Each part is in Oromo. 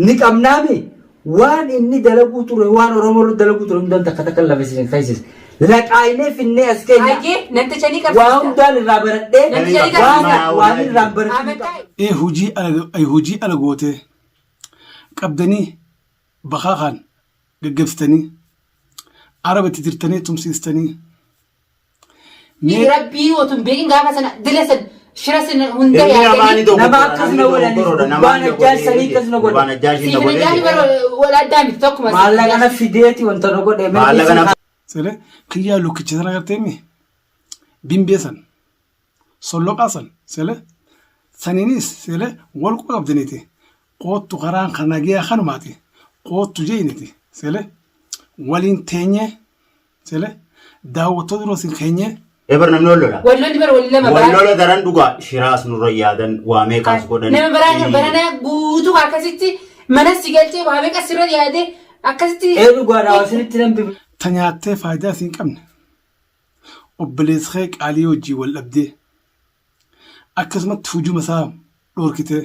Ni qabnaami waan inni dalaguu ture waan Oromoo irra dalaguu ture hundaan takka takka lafa isin keessa. Laqaaynee finnee as keenya Hayyee namticha ni waa qabsiista. hundaan irraa baradhee Namticha ni waan qabsiista. waan irraa hin baratin Amantaa Ee hujii ala ee hujii ala gootee qabdanii bakaakaan gaggabsitanii araba itti dirtanii tumsiistanii mee Rabbii otoo hin beekin gaafa sana dila san shira san hunda Ilmi namaa ni yaadanii dogoggora. Nama akkas Namni na godhanis dogoggoroodha. gubbaan Namaan na ajjaan sanii godhee akkas na godhe. Gubbaan ajjaashin na siif godhee najaani jedhe. bara wal addaa miti tokkuma Maallaqa na fideeti wanta na godhe. Maallaqa na sele kiyyaa lukkicha sana garteemi bimbee san solloqaa san sele saniinis sele wal quba qabdaniiti koottu karaan kan nagayaa kanumaati koottu je'initi sele waliin teenyee sele daawwattoota dura sin keenyee Ebar namni wal lola. Wal lolli bara wal lama Wal baraa. lola daran dhugaa shiraas nurra yaadan waa meeqaas godhan. Nama baraa barana guutuu akkasitti mana si galchee waa meeqa sirra yaadee akkasitti. Ee dhugaadha hawaasnitti nan bibi. Ta nyaattee faayidaa siin qabne obboleessa kee qaalii wajjin wal dhabdee akkasumatti hujuma isaa dhoorkitee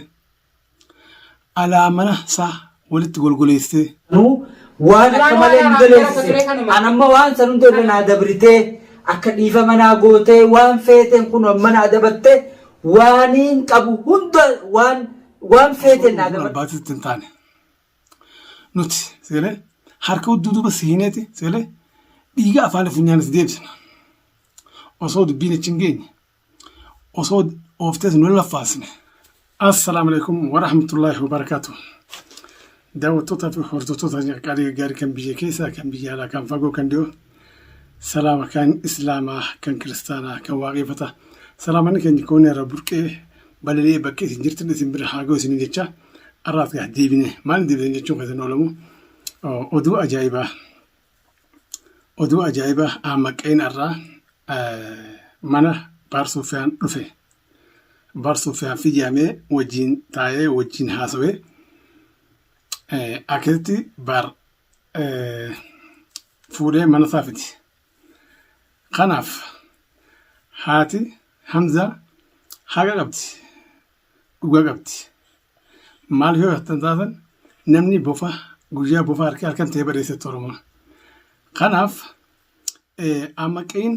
alaa mana isaa walitti golgoleessitee. Nuu waan akka Duraan malee waan nu araaraan daleessise. ture kanuma. An amma waan san hunda irra naa dabritee akka dhiifama naa gootee waan feeteen kun amma naa dabatte waaniin qabu hunda waan waan feeteen naa dabatte. Barbaachisutti hin taane. Nuti seelee harka hudduu duuba siineeti seelee dhiiga afaan funyaan si deebisna. Osoo dubbiin achi hin geenye osoo ooftees nu laffaasne. Assalaamu alaikum warahmatullaahi wabarakaatu. Daawwattootaa fi hordoftoota qaalii gaarii kan biyya keessaa kan biyya alaa kan fagoo kan dhiyoo salaama kan islaamaa kan kiristaanaa kan waaqeffataa salaamanni keenya koonee irra burqee balali'ee bakka isin jirtan isin bira haa ga'u isinin jecha har'aas gaa deebine maal deebine jechuun keessan oolamu oduu ajaa'ibaa oduu ajaa'ibaa Ahmaqeen irraa mana Baar Sufiyaan dhufe. Baar Sufiyaan fiyyaamee wajjin taa'ee wajjin haasawee akkasitti baar fuudhee mana isaa fide. Kanaaf haati Hamzaa haqa qabdi, dhugaa qabdi. Maal yoo jettan taatan namni bofa guyyaa bofa harka halkan ta'ee badheessetti Oromoon. Kanaaf amaqiin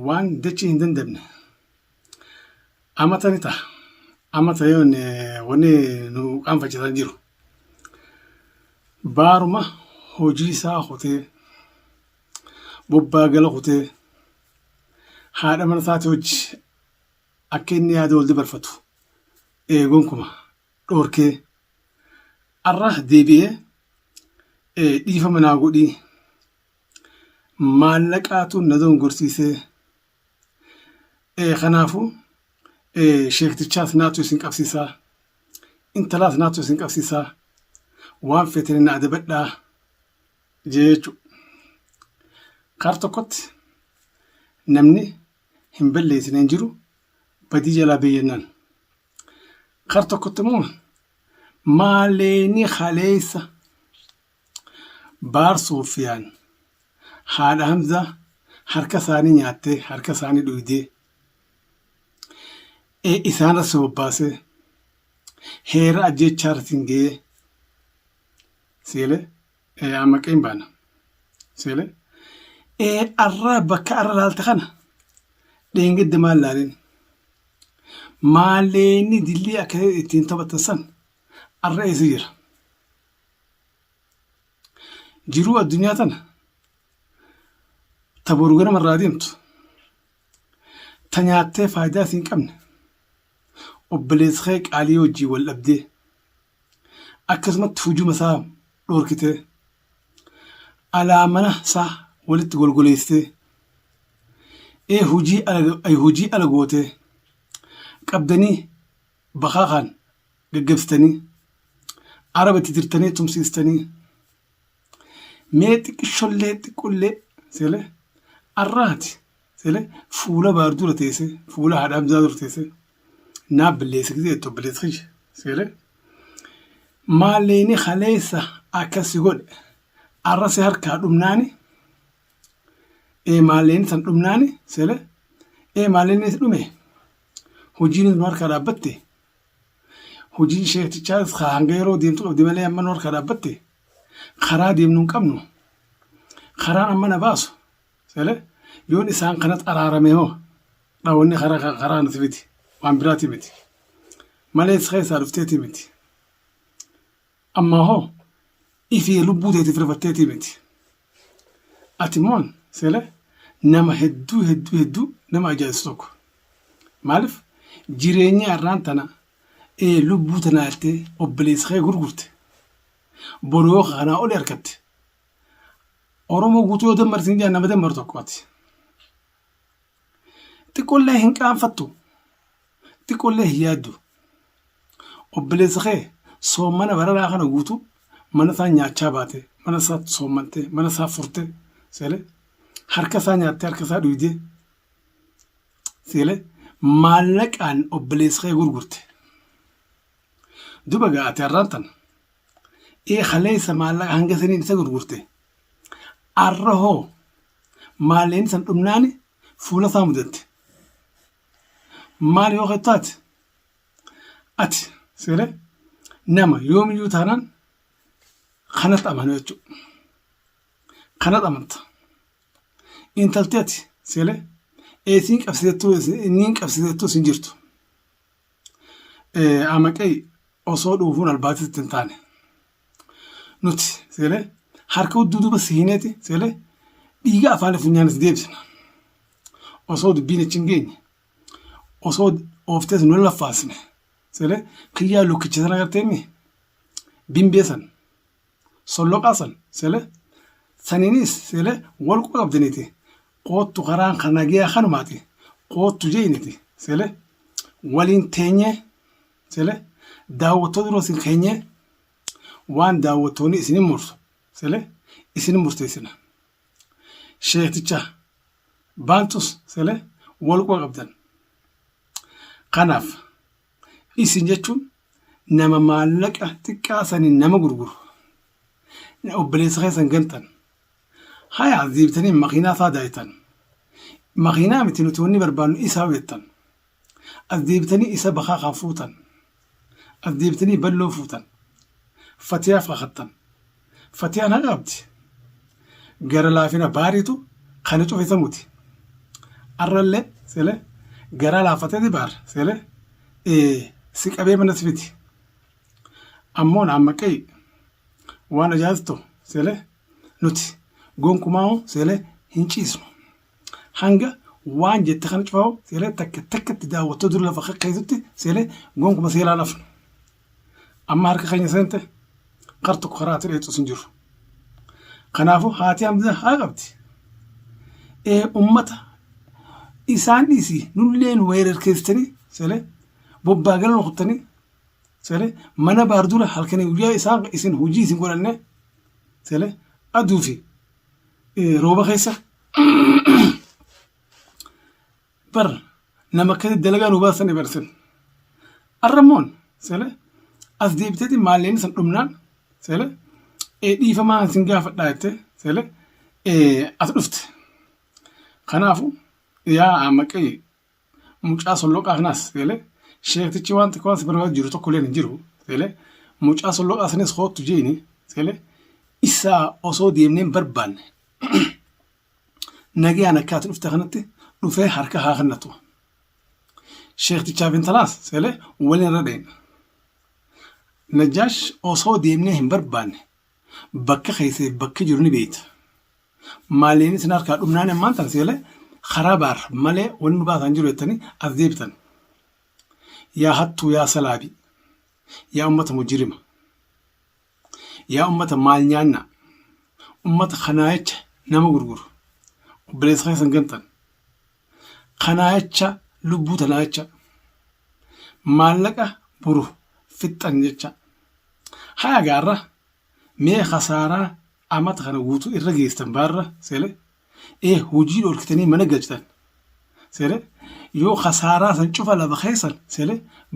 waan dachii hin dandabne amata ni ta'a. Amata yoo wanni nu qaanfachiisan jiru. Baaruma hojii isaa kutee bobbaa gala kutee haadha mana isaatii hojii akka inni yaada wal dabarfatu gonkuma dhoorkee arra deebi'ee dhiifama naa godhii maallaqaatu na dongorsiisee kanaafuu sheektichaas naatu isin qabsiisaa intalaas naatu isin qabsiisaa waan feetanii na adabadhaa jee jechuudha. Kar tokkotti namni hin balleessine hin jiru badii jalaa beeyyannaan. Kar tokkotti immoo maaleeni kaleessa Baar Suufiyaan haadha Hamzaa harka isaanii nyaattee harka isaanii dhuydee isaanirra si bobbaasee heera ajjeechaa irra siin ga'ee seelee amma qeen baana seelee arraa bakka arra laalte kana dheengadda maal laalin maalleenni dillii akka ittiin taphatan san arra eessa jira Jiruu addunyaa tana ta boru ganama irraa deemtu ta nyaattee faayidaa siin qabne obboleessa kee qaalii wajjin wal dhabdee akkasumatti hujuma isaa dhoorkitee alaa mana isaa walitti golgoleessitee ee hujii ala hujii ala gootee qabdanii bakaakaan gaggabsitanii araba itti dirtanii tumsiistanii mee xiqqishollee xiqqollee seele arraati seele fuula baar dura teesse fuula haadha Hamzaa dura teesse naa balleessa gisee jettu obboleessa kiyya seele maalleeni kaleessa akkas si godhe arra si harkaa dhumnaani ee maalleeni san dhumnaani seele ee maalleeni si dhume hojiin nu harkaa dhaabbatte. Hojiin sheektichaas hanga yeroo deemtu qabdi malee amma nu harkaa dhaabbatte karaa deemnu hin qabnu. Karaan amma na baasu sele yoon isaan kanatti araarame hoo dhawoonni karaa karaa nuti miti waan biraati miti. Malee si keessaa dhufteeti miti. Ammaa hoo ifii lubbuu teetiif rifatteetii miti. Ati immoon sele nama hedduu hedduu hedduu nama ajaa'ibsu tokko. Maaliif jireenya har'aan tana ee lubbuu tana jettee obboleessa kee gurgurte boru yoo kanaa oli argatte Oromoo guutuu yoo dammarti hin jedhan nama dammaru tokko ati. Xiqqoollee hin qaanfattu. Xiqqoollee hin yaaddu. Obboleessa kee soommana bararaa kana guutuu mana isaa nyaachaa baate, mana isaa soommantee, mana isaa furte, seele harka isaa nyaattee harka isaa dhuydee, seele maallaqaan obboleessa kee gurgurte. Duba gaa ati har'aan tana ee kaleessa maallaqa hanga saniin isa gurgurte. Arra hoo maalleen san dhumnaani fuula isaa mudatte. Maal yoo taate ati seere nama yoomiyyuu taanaan kanatti amanu jechuudha. Kanatti amanta. Intalti ati seere eesiin qabsiisettuu inni qabsiisettuu sin jirtu. Amaqee osoo dhuufuun albaatii sitti hin taane. Nuti seere harka hudduu duuba siineeti seere dhiiga afaan funyaanis deebisna. Osoo dubbiin achi hin geenye osoo ooftees nu laffaasne seere kiyyaa lukkicha sana agartee bimbee san solloqaa san seere saniinis seere wal quba qabdaniiti koottu karaan kan nagayaa kanumaati koottu jeeyiniti seere waliin teenyee seere daawwattoota dura isin keenyee waan daawwattoonni isin murtu seere isin murteessina. Sheekticha baantus seere wal quba qabdan. Kanaaf isin jechuun nama maallaqa xiqqaa saniin nama gurguru. Obboleessa keessan gantan. Haya deebitanii makiinaa isaa daayitan. Makiinaa miti nuti wanni barbaannu isaa jettan. As deebitanii isa bakaa kan fuutan. As deebitanii balloo fuutan. Fatiyaaf kakattan. Fatiyaan haqa qabdi. Gara laafina baariitu kana cufe isa muti. Arrallee sele garaa laafatee baar sele si qabee mana si fiti. Ammoo na ammaqee waan ajaa'ibtu sele nuti gonkumaa sele hin ciisnu. Hanga waan jette kana cufaa'u sele takka takkatti daawwattoo dura lafa keessatti sele gonkuma seelaan hafnu. Amma harka keenya seente kar tokko karaa ati dheexus hin jiru. Kanaafuu haati Hamzaa haa qabdi. Ee ummata isaan dhiisii nulleen weerarkeessitanii sele bobbaa gala rukuttanii sele mana baar dura halkanii guyyaa isaan isin hojii isin godhanne sele aduu fi rooba keessa bar nama akkasitti dalagaa nu baasanii barsin. Arrammoon sele as deebiteeti maalleen san dhumnaan sele dhiifamaa sin gaafadhaa jettee sele as dhufte. Kanaafuu yaa maqee mucaa solloqaa kanaas sele sheektichi waan xiqqoo si barbaadu jiru tokko illee hin jiru sele mucaa solloqaa sanis koottu jeeni sele isaa osoo deemnee hin barbaanne nagayaan akka ati dhufte kanatti dhufee harka haa kennatu. Sheektichaaf intalaas sele waliin irra dheena. Najjaash osoo deemnee hin barbaanne bakka keessee bakka jiru ni beekta. Maaliin isin harkaa dhumnaan ammaan tan seele karaa baar malee wanni nu baasan jiru jettanii as deebitan. Yaa hattuu yaa salaabii. Yaa ummata mujrima. Yaa ummata maal nyaannaa. Ummata kanaa jecha nama gurguru. Obboleessa keessan gantan. Kanaa jecha lubbuu tanaa jecha maallaqa boru fixxan jecha. Haya gaarra mee kasaaraa amata kana guutuu irra geestan baarra seele ee hojii dhorkitanii mana galchitan seele yoo kasaaraa san cufa lafa keessan seele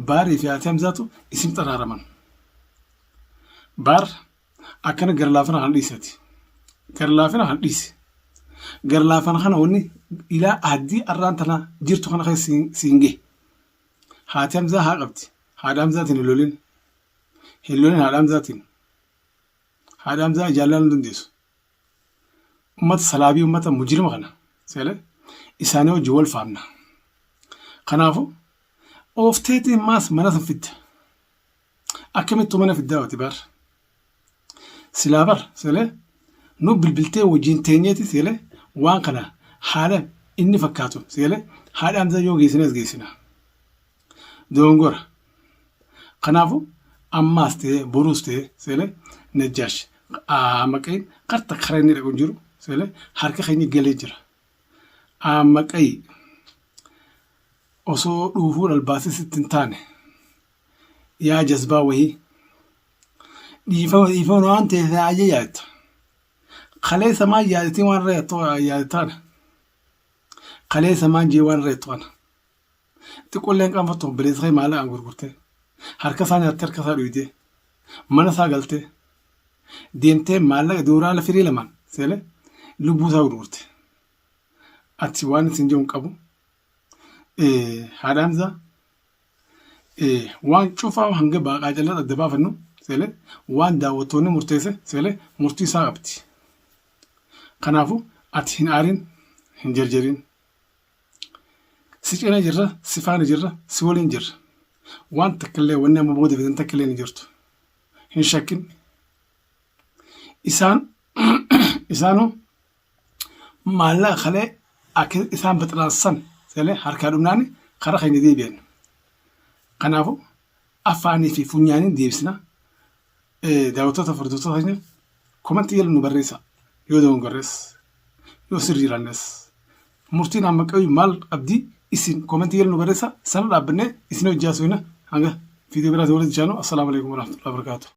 baarii fi haati hamzaatu isin xaraaraman. Baar akkana gara laafina kana dhiisati. Gara laafina kana dhiisi. Gara laafina kana wanni ilaa addii arraan tana jirtu kana keessa siin gahe. Haati Hamzaa haa qabdi. Haadha Hamzaatiin hin lolin. Hin lolin haadha Hamzaatiin. Haadha Hamzaa ijaan laaluu hin dandeessu. Ummata salaabii ummata mujrima kana seele isaanii wajjin wal faamna. Kanaafu oofteetiin maas mana san fidda. Akkamittuu mana fiddaa ati bar. Silaa bar seele nu bilbiltee wajjin teenyeeti seele waan kana haala inni fakkaatu seele haadha Hamzaa yoo geessines geessina. Dogongora. Kanaafu ammaas ta'ee boruus ta'ee seele Najjaash maqayin qarta kara inni dhaqu hin jiru seele harka keenya galee jira. Maqayi osoo dhuufuu dhalbaasee sitti hin taane yaa jazbaa wayii dhiifama dhiifama waan ta'eef ayyee yaadatta. Kaleessa maal yaadatii waan irra yaadattaana. Kaleessa maan jee waan irra yaattu kana. Xiqqollee hin qaanfattu obboleessa kee maallaqaan gurgurtee harka isaa nyaattee harka isaa dhuydee mana isaa galtee deemtee maallaqa dooraala firii lamaan seele lubbuu isaa gurgurte. Ati waan isin jiru hin qabu. Haadha Hamzaa waan cufaa hanga baaqaa callaa adda baafannu seele waan daawwattoonni murteesse seele murtii isaa qabdi. Kanaafuu ati hin aarin hin jarjarin. Si cina jirra, si faana jirra, si waliin jirra. Waan takkallee wanni amma booda fidan takkallee hin jirtu. Hin shakkin. Isaan isaanuu maallaqa kalee akka isaan baxiraansan seelee harkaa dhumnaani karaa keenya deebi'an. Kanaafuu afaanii fi funyaaniin deebisna. Daawwattoota fi hordoftoota keenya komantii jala nu barreessaa. Yoo dogongorres yoo sirrii jiraannes murtiin amma qabu maal qabdi isin komantii jala nu barreessaa sana dhaabbannee isin hojii haasofna hanga viidiyoo biraatiin walitti jaanu assalaamu alaikum warahmatullahi wabarakatuh.